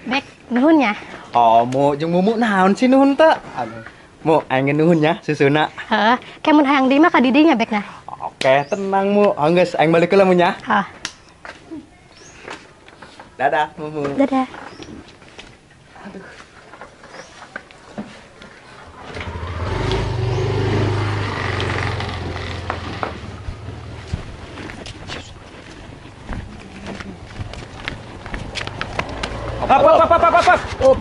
Bek, nuhun nya. Oh, Mu jeung Mumu naon sih nuhun teh? Aduh. Mu, aing nuhun nya susuna. Heeh, ke mun hayang deui mah ka di dinya Bek nya. Oke, tenang Mu. Oh, geus aing balik heula Mu nya. Heeh. Dadah, Mumu. Dadah. Aduh. Hap, hap, hap, hap, hap. Oh,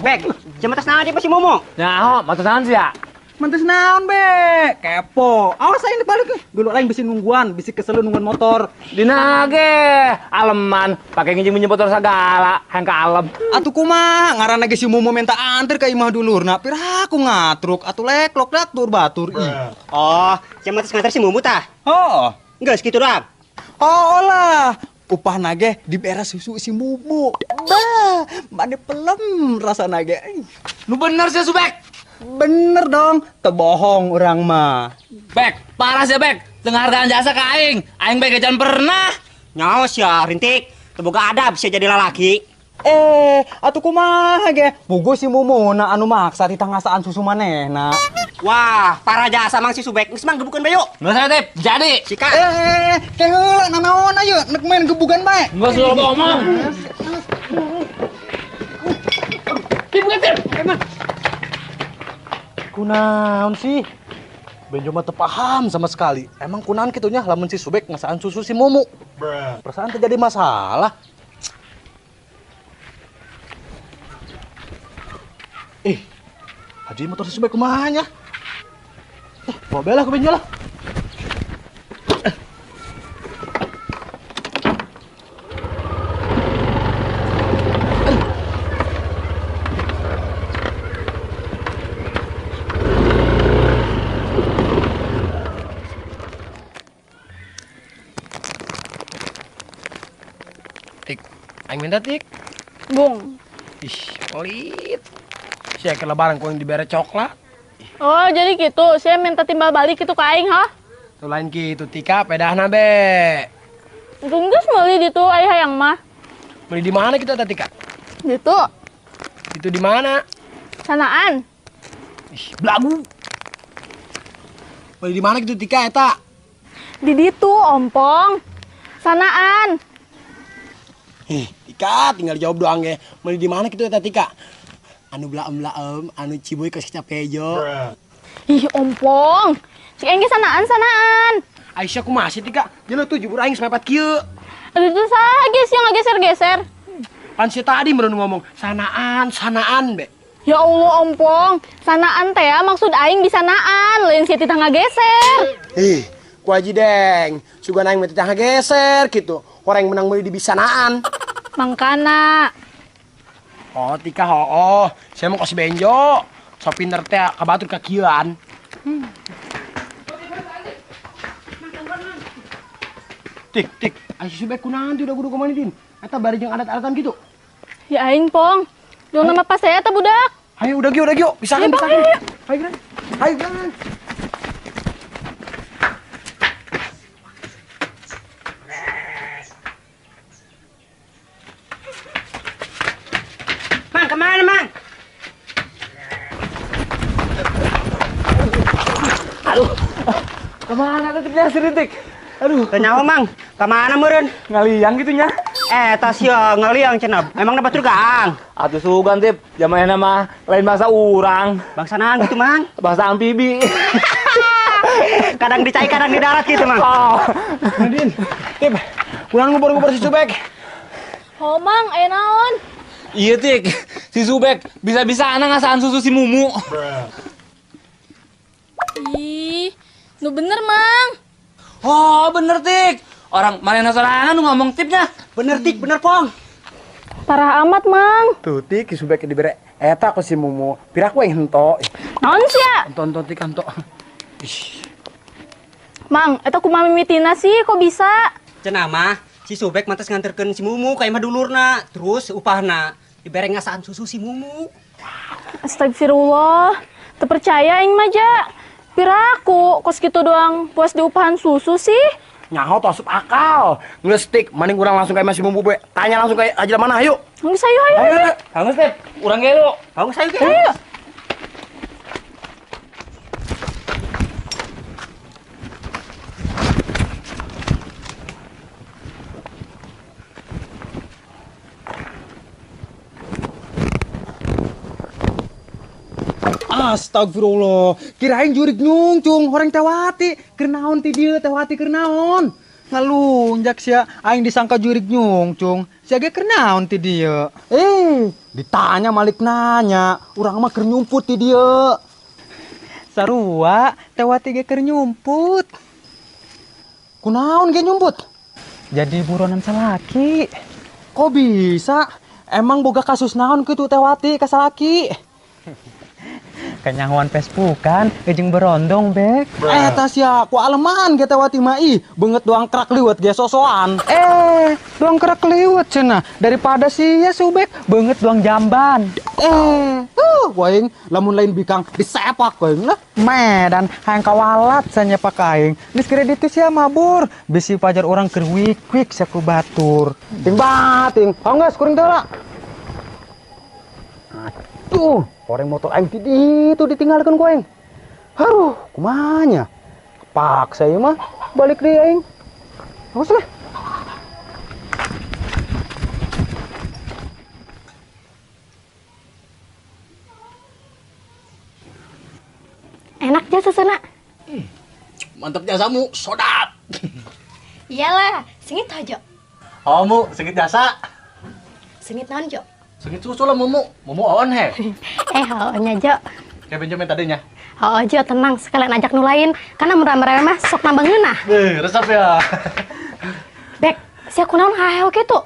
Bek, cemetas naon dia si Mumu? Nyaho, mantes naon sih ya? Mantes naon, Bek? Kepo. Awas aing balik nih. Dulu lain bisi nungguan, bisi kesel nungguan motor. Dina ge, aleman pakai nginjem-nginjem motor segala, hayang ka alem. Atuh kumaha, ngaranna ge si Mumu minta anter ka imah dulurna. Piraku aku ngatruk atuh leklok dak batur ih. Oh, cemetas nganter si Mumu tah? Oh. Geus kitu doang. Oh lah. Upah nage dibere susu si Mumu. Bah, mane pelem rasa nage. Lu bener sih Subek. Bener dong, tebohong orang mah. Bek, parah sih Bek. Penghargaan jasa ke aing. Aing bek jangan pernah. Nyaos ya, rintik. Teboga adab bisa jadi lalaki. Atuh kumaha ge? Pugu si Mumu na anu maksa ditangasaan susu manehna. Wah, parah jasa mang si Subek. Geus mang gebukeun bae yuk. Geus aya tip, jadi. Sikat. Ke heula nanaon ayo nek main gebugan bae. Geus loba omong. Tip, tip. Kunaon sih? Benjo mah teu paham sama sekali. Emang kunaon kitu nya lamun si Subek ngasaan susu si Mumu. Perasaan teu jadi masalah. Haji motor si Subek kumaha nya? Bawa bela ke Benjo lah. Tik, aing minta tik. Bung. Ih, pelit. Saya ke lebaran ku yang dibere coklat. Oh, jadi gitu. Saya minta timbal balik itu ke aing, ha? Tuh lain gitu, Tika, pedahna be. Geus meuli ditu ai hayang mah. Beli di mana kita teh, Tika? Ditu. Itu di mana? Sanaan. Ih, belagu. Beli di mana gitu Tika eta? Di ditu, ompong. Sanaan. Ih, Tika tinggal jawab doang ge. Beli di mana gitu eta Tika? Anu belaem-belaem, anu cibuy ke kecap hejo. Ih, ompong. Cik aing ge sanaan-sanaan. Aisyah kumaha sih Tika? Jeung tuh jubur aing semepet kieu. Aduh tuh saha geus yang ngageser-geser. Pan si tadi meureun ngomong sanaan, sanaan be. Ya Allah ompong, sanaan teh ya maksud aing bisa naan, lain si titah ngageser. Ih, ku aji deng, sugan aing mah titah ngageser gitu. Orang menang meuli di bisanaan. Mangkana. Oh, Tika oh, saya mau kasih benjo. So pinter teh kabatur ka kieuan. Tik, tik, ai si Subek kunaon teh udah kudu kumaha din? Eta bari jeung adat-adatan gitu. Ya aing pong. Dong nama pas saya eta budak. Ayo udah gio, pisahan, pisahan. Ayo, Gran. Ayo, Gran. Mang, kemana, Mang? Aduh. Kemana tetepnya si Rintik? Aduh. Kenapa, Mang? Kemana meureun? Ngaliang gitu nya. Tas ya ngaliang cenah. Emang dapat turgaang? Atuh sugan tip, zamanna mah lain bahasa urang. Bangsa naon gitu, Mang? Bahasa amfibi. Kadang di cai, kadang di darat gitu, Mang. Oh. Nadine, tip. Kurang ngubur-ngubur si Subek. Oh, Mang, aya naon? Iya, Tik. Si Subek bisa-bisa anak ngasaan susu si Mumu. Ih, nu bener, Mang. Oh, bener, Tik. Orang manehna sorangan nu ngomong tipnya. Bener, Tik, bener, Pong. Parah amat, Mang. Tuh, Tik, si Subek dibere eta ku si Mumu. Piraku aing hento. Naon sia? Hento, hento, Tik, hento. Ih. Mang, eta kumaha mimitina sih kok bisa? Cenah mah si Subek mantes nganterkeun si Mumu ka imah dulurna, terus upahna dibere ngasaan susu si Mumu. Astagfirullah. Teu percaya aing mah ja. Piraku kos kitu doang puas diupahan susu sih. Nyaho tuh asup akal. Geus tik, mending urang langsung ka imah si Mumu we. Tanya langsung ka aja mana ayo. Geus ayo ayo. Hangus teh, urang ge lu. Hangus ayo ge. Ayo. Astagfirullah, kirain jurik nyungcung horeng tewati, keur naon ti dieu tewati keur naon? Ngalunjak sia, aing disangka jurik nyungcung, sia ge keur naon ti dieu? Ditanya malik nanya, urang mah keur nyumput ti dieu. Sarua tewati ge keur nyumput. Kunaon ge nyumput? Jadi buronan salaki. Kok bisa? Emang boga kasus naon kitu tewati ka salaki? Kenyahuan Facebookan, jeung berondong bek. Eta sia, ku aleman ge tewati mah ih, beungeut doang kerak liwet ge sosoan. Doang kerak liwet cenah, daripada sia Subek beungeut doang jamban. Aing lamun lain bikang disepak aing lah. Medan hayang kawalat sanyepak aing. Geus kredit sia mabur, bisi pajar urang keur wik-wik saku batur. Ting bating, honggeus kuring teh lah. Aduh, orang motor aing di itu ditinggalkan ku aing. Aduh, kumanya. Kepaksa ieu mah balik deui aing. Awas lah. Enak ja susuna. Mantap jasamu, sodap. Iyalah, sengit aja. Oh, Mu, sengit jasa. Sengit naon, Jo? Sengit susu lah, Mumu. Mumu on he. Nya Jo. Kayak Benjamin tadinya. Oh, Jo, tenang, sekalian ajak nu lain. Karena murah-murah mah sok nambah ngeunah. Resep ya. Bek, sia kunaon haeu kitu?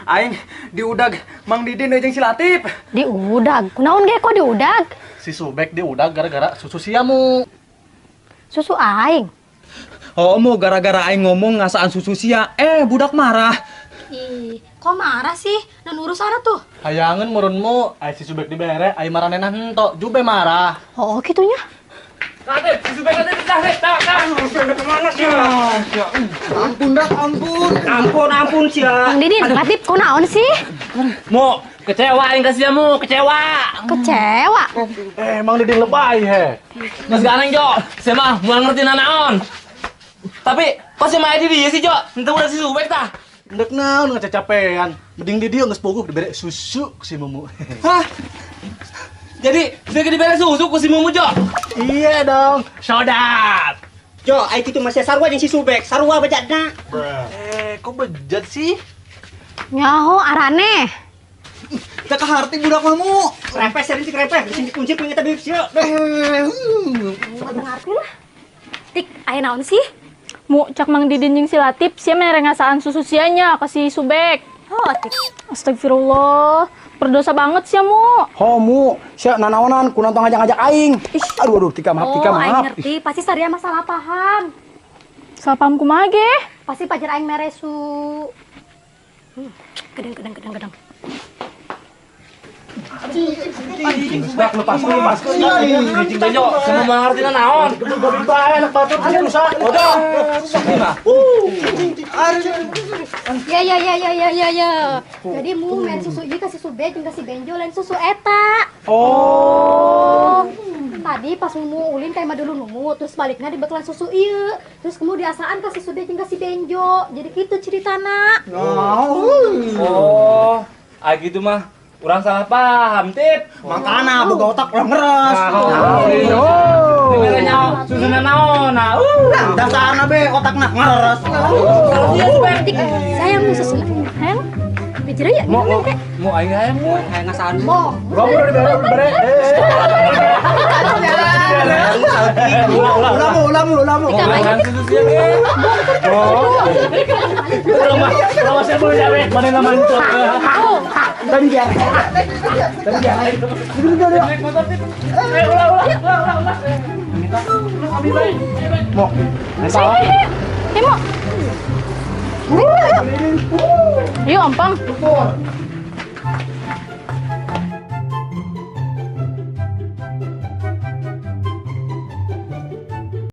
Aing diudag Mang Didin jeung si Latif. Diudag? Kunaon ge kok diudag? Si Subek diudag gara-gara susu sia, Mu. Susu aing? Oh, Mu, gara-gara aing ngomong ngasaan susu sia, budak marah. Ih, kok marah sih? Dan urusan tuh. Hayangan murunmu, ai si Subek dibere, ai maranena hento, jube marah. Oh, kitunya. Latif, si Subek Latif, tah, tah, tah. Kemana sih? Ampun dah, ampun. Ampun, ampun sia. Mang Didin, Latif, kok naon sih? Mu, kecewa aing ka sia, Mu, kecewa. Kecewa? Mang Didin lebay he. Geus ganeng, Jo. Sia mah moal ngerti nanaon. Tapi, kok sia mah di dieu sih, Jo? Henteu udah si Subek tah. Ndek naon ngacacapean. Mending di dieu geus bogoh dibere susu ku si Mumu. Hah? Jadi, dia dibere susu ku si Mumu, Jo? Iya dong, sodap. Jo, ai kitu masih sarua jeung si Subek, sarua bejatna. Kok bejat sih? Nyaho arane. Teu kaharti budak mah, Mu. Rempes sering dikrempes, bisi dikunci ku eta bibir sia. Ngarti lah. Tik, aya naon sih? Mu, cak Mang Didin jeung si Latif, sia mere ngasaan susu sia nya ka si Subek. Oh, tik. Astagfirullah, berdosa banget sia, Mu. Ho, Mu, sia nanaonan kunaon tong ngajak-ngajak aing. Aduh, aduh, Tika maaf, Tika maaf. Oh, aing ngerti, pasti saria masalah paham. Salah paham kumaha ge? Pasti pajar aing mere su. Gedeng, gedeng, gedeng, gedeng. Subek lepas, lepas. Cing Benjo, semua mengerti naon. Ya ya ya ya ya ya ya. Jadi Mu main susu ieu kasih Subek jeung kasih Benjo lain susu eta. Oh. Tadi pas Mumu ulin ka imah dulu Mumu, terus baliknya dibekalan susu ieu. Terus kamu diasaan kasih Subek jeung kasih Benjo. Jadi kitu ceritana. Oh, ah gitu mah. Urang salah paham, Tip. Makana boga otak ulah ngeres. Dibere nyaho, susuna naon. Nah, dasarna be otakna ngeres. Sayang mu susuna. Hayang. Bicara ya, Mu, mu aing hayang mu. Hayang ngasaan. Mo. Udah dibere, Ulah, ulah, ulah, ulah. Susu sia ge. Urang mah, urang mah sia boleh mana nama itu. Tadi dia. Tadi dia. Naik motor, Tip. Ulah, ulah, ulah, ulah. Mo. Ayo, Mo. Yuk, ampang.